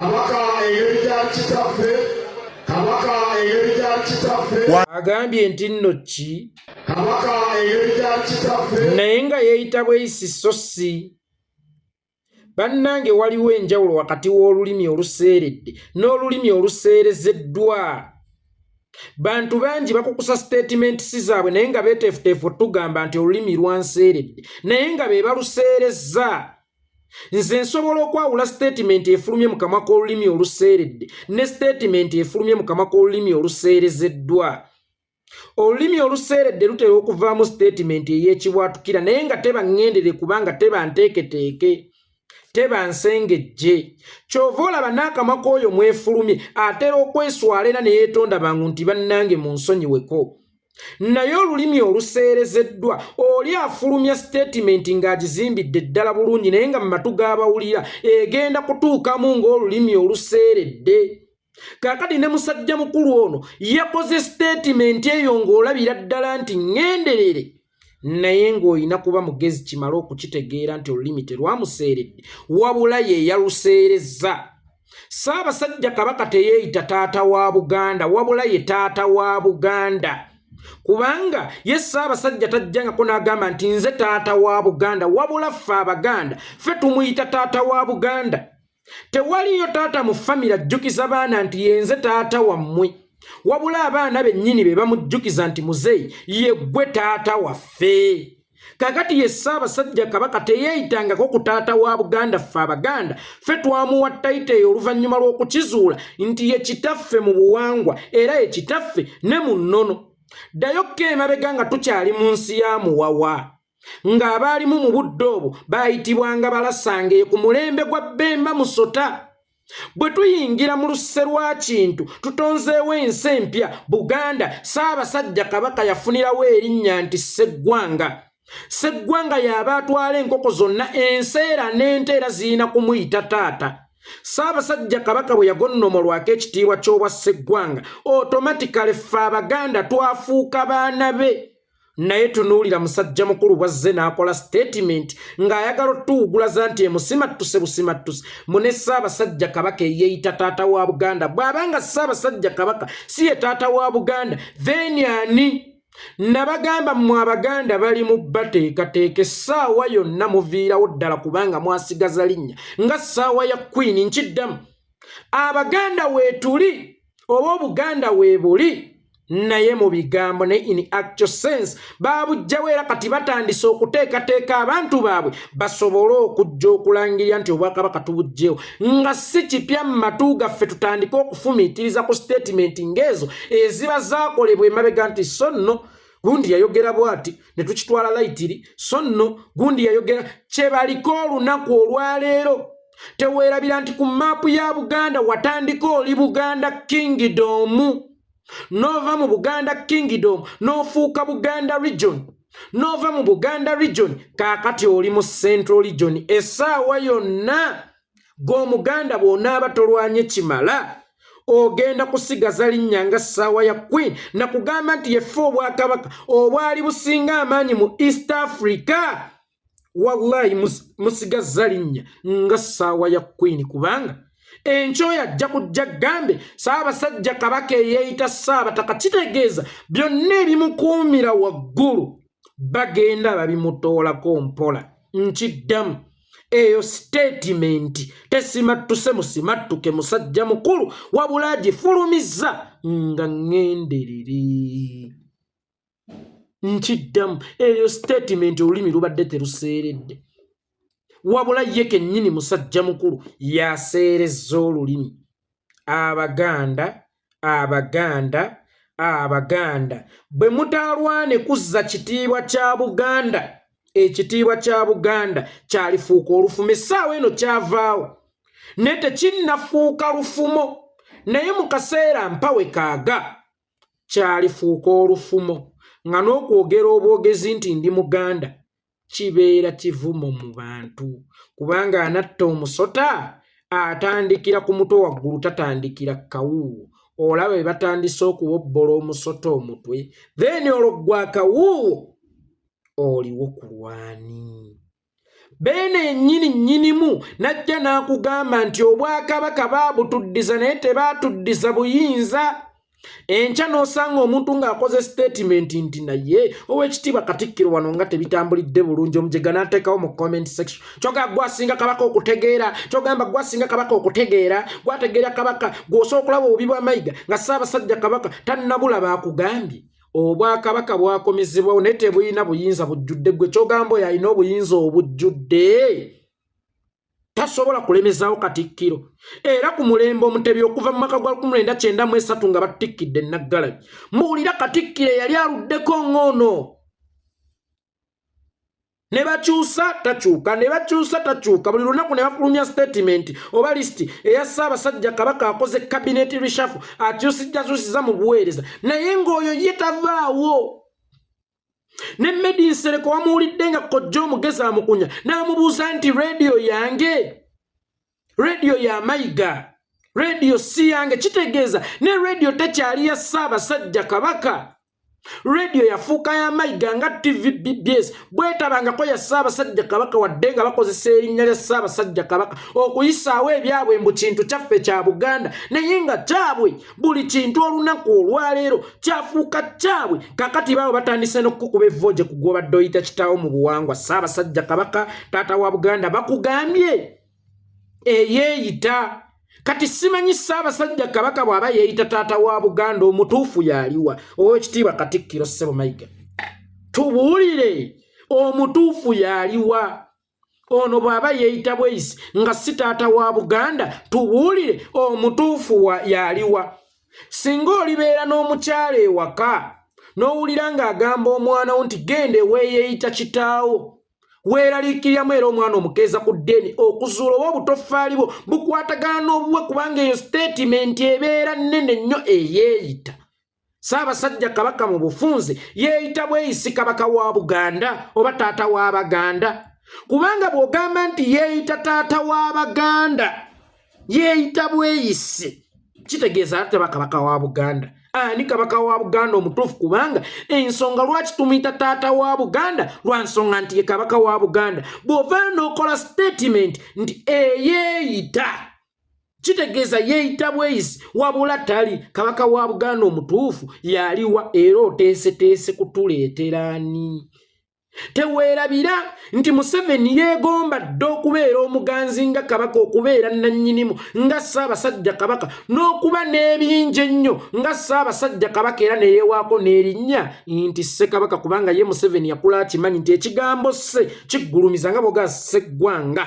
Kabaka engeri gya kitaffe, Kabaka engeri gya kitaffe. Agambye nti nno ki? Kabaka engeri gya kitaffe. Naye nga yeeyita bweyisi so si. Bannange waliwo enjawulo wakati w'olulimi oluseeredde n'olulimi oluseerezeddwa. Bantu bangi bakukusa sitatimenti zaabwe naye nga beeteefuteefu otugamba nti olulimi lwanseeredde naye nga be baluseerezza. Nze nsobola okwawula sitatimenti efulumye mu kamwa k'olulimi oluseeredde ne sitatimenti efulumye mu kamwa k'olulimi oluseerezeddwa. Olulimi oluseeredde lutera okuvaamu sitatimenti ey'ekibwatukira naye nga teba ŋŋendere kubanga teba nteeketeeke, teba nsengejje. Ky'ova olaba n'akamwa k'oyo mwefulumye atera okweswala era ne yeetonda mangu nti bannange munsonyiweko. Naye olulimi oluseerezeddwa oli afulumya sitatimenti ng'agizimbidde ddala bulungi naye nga mu matu g'abawulira egenda kutuukamu ng'olulimi oluseeredde. Kaakati ne musajja mukulu ono yakoze sitatimenti eyo ng'olabira ddala nti ŋŋenderere naye ng'olina kuba mugezi kimale okukitegeera nti olulimi terwamuseeredde wabula ye yaluseerezza. Ssaabasajja Kabaka teyeeyita taata wa Buganda wabula ye taata wa Buganda, kubanga ye Ssaabasajja tajjangako n'agamba nti nze taata wa Buganda, wabula ffe Abaganda ffe tumuyita taata wa Buganda. Tewaliyo taata mu famire ajjukiza baana nti yenze taata wammwe, wabula abaana bennyini be bamujjukiza nti muzeeyi ye ggwe taata waffe. Kaakati ye Ssaabasajja Kabaka teyeeyitangako ku taata wa Buganda. Ffe Abaganda ffe twamuwa tayito eyo oluvannyuma lw'okukizuula nti ye kitaffe mu buwangwa era ye kitaffe ne mu nnono. Ddayo ko emabega nga tukyali mu nsi ya Muwawa, ng'abaalimu mu budde obwo baayitibwanga Balasange ku mulembe gwa Bemba Musota. Bwe tuyingira mu luse lwa Kintu tutonzeewo ensi empya Buganda. Ssaabasajja Kabaka yafunirawo erinnya nti Sseggwanga. Sseggwanga y'aba atwala enkoko zonna, enseera n'ente era zirina kumuyita taata. Ssaabasajja Kabaka bwe yagonnomolwako ekitiibwa ky'obwa Sseggwanga, automatically ffe Abaganda twafuuka baana be. Naye tunuulira musajja mukulu bwazze n'akola statement ng'ayagala otuwugulaza nti emusimattuse busimattuse mune Ssaabasajja Kabaka eyeeyita taata wa Buganda. Bw'abanga Ssaabasajja Kabaka si ye taata wa Buganda, then ani? Nabagamba mmwe Abaganda bali mu bateekateeka essaawa yonna muviirawo ddala kubanga mwasigaza linnya nga ssaawa ya Queen. Nkiddamu, Abaganda weetuli oba Obuganda weebuli naye mu bigambo, ne in actual sense baabujjawo era kati batandise okuteekateeka abantu baabwe basobole okujja okulangirira nti obwakabaka tubuggyewo, nga si kipya mu matu gaffe. Tutandike okufumiitiriza ku statement ng'ezo eziba zaakolebwa emabega nti so nno gundi yayogera bw'ati ne tukitwala lightly, so nno gundi yayogera kye baliko olunaku olwaleero. Teweerabira nti ku maapu ya Buganda watandika oli Buganda Kingdom, n'ova mu Buganda Kingdom n'ofuuka Buganda Region, n'ova mu Buganda Region kaakati oli mu Central Region. Essaawa yonna g'Omuganda bw'onaaba tolwanye kimala ogenda kusigaza linnya nga ssaawa ya Queen. Nakugamba nti yeffe obwakabaka obwali businga amaanyi mu East Africa. Wallahi musigazza linnya nga ssaawa ya Queen, kubanga enkyoyo ajja kujja gambe Ssaabasajja Kabaka eyeeyita Ssaabataka, kitegeeza byonna ebimukuumira waggulu bagenda babimutoolako mpola. Nkiddamu, eyo sitatimenti tesimattuse musimattuke musajja mukulu, wabula agifulumizza nga ŋŋenderere. Nkiddamu, eyo sitatimenti olulimi lubadde teruseeredde, wabula ye kennyini musajja mukulu yaseerezza olulimi. Abaganda, Abaganda, Abaganda, bwe mutaalwane kuzza kitiibwa kya Buganda, ekitiibwa kya Buganda kyalifuuka olufumo. Essaawa eno kyavaawo naye tekinnafuuka lufumo, naye mu kaseera mpawe kaaga kyalifuuka olufumo, nga n'okwogera obwogezi nti ndi Muganda kibeera kivumo mu bantu, kubanga anatta omusota atandikira ku mutwe waggulu, tatandikira kawuuwo. Olaba bwe batandise okuwobbola omusota omutwe, then olwo gwe akawuuwo oliwo kulwani. Beene yennyini nnyinimu n'ajja n'akugamba nti obwakabaka baabutuddiza naye tebaatuddiza buyinza. Enkya n'osanga omuntu ng'akoze sitatimenti nti naye ow'ekitiibwa Katikkiro wano nga tebitambulidde bulungi, omujega n'ateekawo mu comment section, kyogamba gwasinga kabaka okutegeera, kyogamba gwasinga kabaka okutegeera, gwategeera kabaka, gw'osobola okulaba obubi bwa Mayiga nga Ssaabasajja Kabaka tannabulaba. Akugambye obwakabaka bwakomezebwawo naye tebulina buyinza bujjudde. Gwe kyogamba oyo alina obuyinza obujjudde tasobola kulemezaawo Katikkiro. Era ku mulembe Omutebi, okuva mu mwaka gwa 1993 nga batikkidde Naggalabi, mbuulira Katikkiro eyali aluddeko ng'ono. Ne bakyusa takyuka, ne bakyusa takyuka, buli lunaku ne bafulumya statement oba list eya Ssaabasajja Kabaka akoze cabinet reshuffle, akyusijjakyusiza mu buweereza, naye ng'oyo ye tavaawo. Ne Medi Nsereko wamuwulidde nga kojja omugezi amukunya n'amubuuza nti rediyo yange, rediyo ya Mayiga, rediyo si yange. Kitegeeza ne rediyo tekyali ya Ssaabasajja Kabaka, rediyo yafuuka ya Mayiga nga TV BBS bwetabangako ya Ssaabasajja Kabaka, wadde nga bakozesa erinnya lya Ssaabasajja Kabaka okuyisaawo ebyabwe mbu kintu kyaffe kya Buganda, naye nga kyabwe. Buli kintu olunaku olwaleero kyafuuka kyabwe. Kakati baabo batandise n'okukuba evvooje ku gwobadde oyita kitaawo mu buwangwa, Ssaabasajja Kabaka, taata wa Buganda. Bakugambye eyeeyita. Kati simanyi Ssaabasajja Kabaka bw'aba yeeyita taata wa Buganda, omutuufu yaliwa? Owekitiibwa Katikkiro Ssebo Mayiga, tubuulire omutuufu yaliwa. Ono bw'aba yeeyita bweyisi nga si taata wa Buganda, tubuulire omutuufu yaliwa. Singa olibeera n'omukyala ewaka n'owulira ng'agamba omwana wo nti genda eweeyeeyita kitaawo, weeraliikiriramu, era omwana omukeeza ku ddeeni okuzuula oba obutoffaali bwo bukwatagana n'obuwe, kubanga eyo sitatimenti ebeera nnene nnyo. Eyeeyita Ssaabasajja Kabaka mu bufunze yeeyita bweyisi kabaka wa Buganda oba taata w'Abaganda? Kubanga bw'ogamba nti yeeyita taata w'Abaganda, yeeyita bweyisi, kitegeeza teba kabaka wa Buganda. Ani kabaka wa Buganda omutuufu? Kubanga ensonga lwaki tumuyita taata wa Buganda lwa nsonga nti ye kabaka wa Buganda. Bw'ovaayo n'okola statement nti eyeeyita, kitegeeza yeeyita bweyisi wabula tali kabaka wa Buganda. Omutuufu yaliwa? Era oteeseteese kutuleeteraani? Teweerabira nti Museveni yeegomba dda okubeera omuganzi nga kabaka, okubeera nannyinimu nga Ssaabasajja Kabaka, n'okuba n'ebingi ennyo nga Ssaabasajja Kabaka, era neyeewaako n'erinnya nti Ssekabaka, kubanga ye Museveni yakula akimanyi nti ekigambo sse kiggulumiza, nga bwogaa sseggwanga,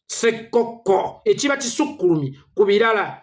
ssekkokko, ekiba kisukkulumye ku birala,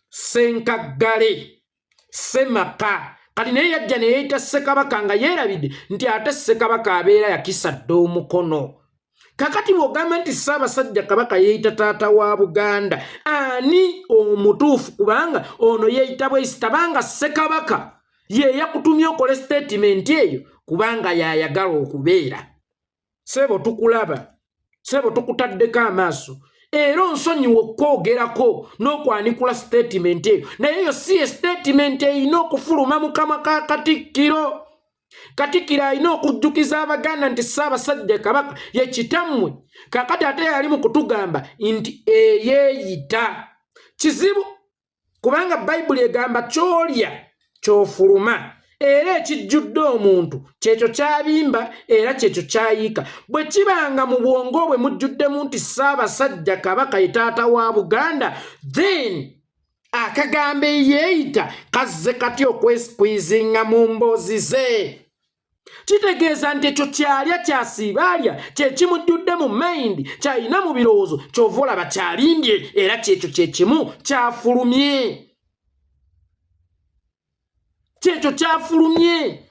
ssenkaggale, ssemaka. Kati naye yajja neyeyita Ssekabaka nga yeerabidde nti ate Ssekabaka abeera yakisa dda omukono. Kakati bw'ogamba nti Ssaabasajja Kabaka yeeyita taata wa Buganda, ani omutuufu? Kubanga ono yeeyita bweyisi, tabanga Ssekabaka ye yakutumye okole sitatimenti eyo, kubanga yayagala okubeera. Sebo tukulaba, sebo tukutaddeko amaaso, era onsonyiwa okwogerako n'okwanikula sitatimenti eyo, naye eyo si ye sitatimenti erina okufuluma mu kamwa ka Katikkiro. Katikkiro alina okujjukiza Abaganda nti Ssaabasajja Kabaka ye kitammwe. Kakati ate yali mu kutugamba nti eyeeyita, kizibu, kubanga Bayibuli egamba kyolya kyofuluma, era ekijjudde omuntu kyekyo kyabimba era kyekyo kyayiika. Bwe kibanga mu bwongo bwe mujjuddemu nti Ssaabasajja Kabaka ye taata wa Buganda, then akagambo eyeeyita kazze kati okweskwizinga mu mboozi ze? Kitegeeza nti ekyo kyalya kyasiiba alya kyekimujjudde mu mind, kyalina mu birowoozo, kyova olaba kyalimbye, era kyekyo kyekimu kyafulumye, kyekyo kyafulumye.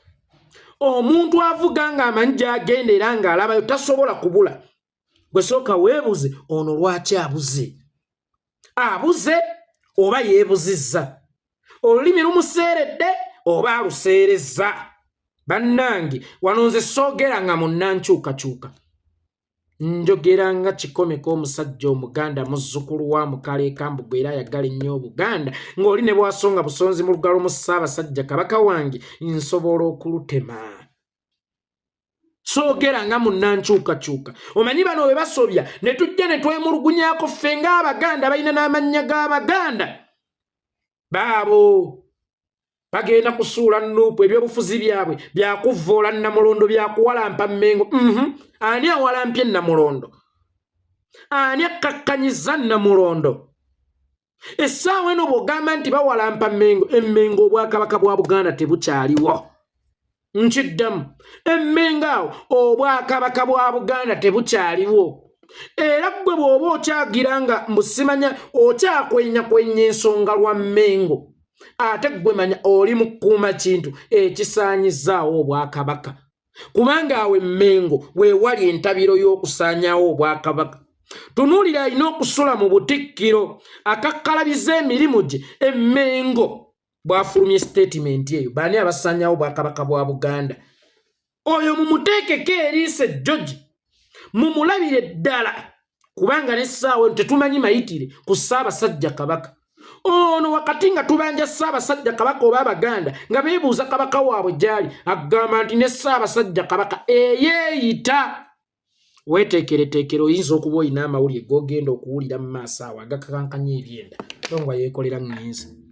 Omuntu avuga ng'amanyi gy'agenda era ng'alabayo tasobola kubula. Gwe sooka weebuze, ono lwaki abuze? Abuze oba yeebuzizza? Olulimi lumuseeredde oba aluseerezza? Bannange, wano nze soogera nga munnankyukakyuka, njogera nga kikomeko omusajja Omuganda, muzzukulu wa Mukaleekambugu, era ayagala ennyo Obuganda, ng'oli ne bwasonga busonzi mu lugalo mu Ssaabasajja Kabaka wange, nsobola okulutema. Soogera nga munnankyukakyuka. Omanyi bano bwe basobya ne tujja ne twemulugunyaako ffe ng'Abaganda balina n'amannya g'Abaganda baabo bagenda kusuula nuupu, ebyobufuzi byabwe byakuvvoola Nnamulondo, byakuwalampa Mmengo. Ani awalampye Nnamulondo? Ani akkakkanyizza Nnamulondo? Essaawa eno bw'ogamba nti bawalampa Mmengo, Emmengo obwakabaka bwa Buganda tebukyaliwo. Nkiddamu, Emmengo awo obwakabaka bwa Buganda tebukyaliwo. Era ggwe bw'oba okyagira nga mbusimanya okyakwenyakwenya ensonga lwa Mmengo, ate ggwe manya oli mu kukuuma kintu ekisaanyizzaawo obwakabaka, kubanga awo Emmengo weewali entabiro y'okusaanyaawo obwakabaka. Tunuulira alina okusula mu Butikkiro akakkalabiza emirimu gye Emmengo bw'afulumye sitatimenti eyo. Baani abasaanyaawo obwakabaka bwa Buganda? Oyo mumuteekeko eriiso ejjogi, mumulabire ddala, kubanga n'essaawa eno tetumanyi mayitire ku Ssaabasajja Kabaka ono. Wakati nga tubanja Ssaabasajja Kabaka oba Abaganda nga beebuuza kabaka waabwe gy'ali, agamba nti ne Ssaabasajja Kabaka eyeeyita. Weeteekereteekere, oyinza okuba olina amawulire g'ogenda okuwulira mu maaso awo agakakankanya ebyenda. Tongwa yeekolera ŋŋenzi.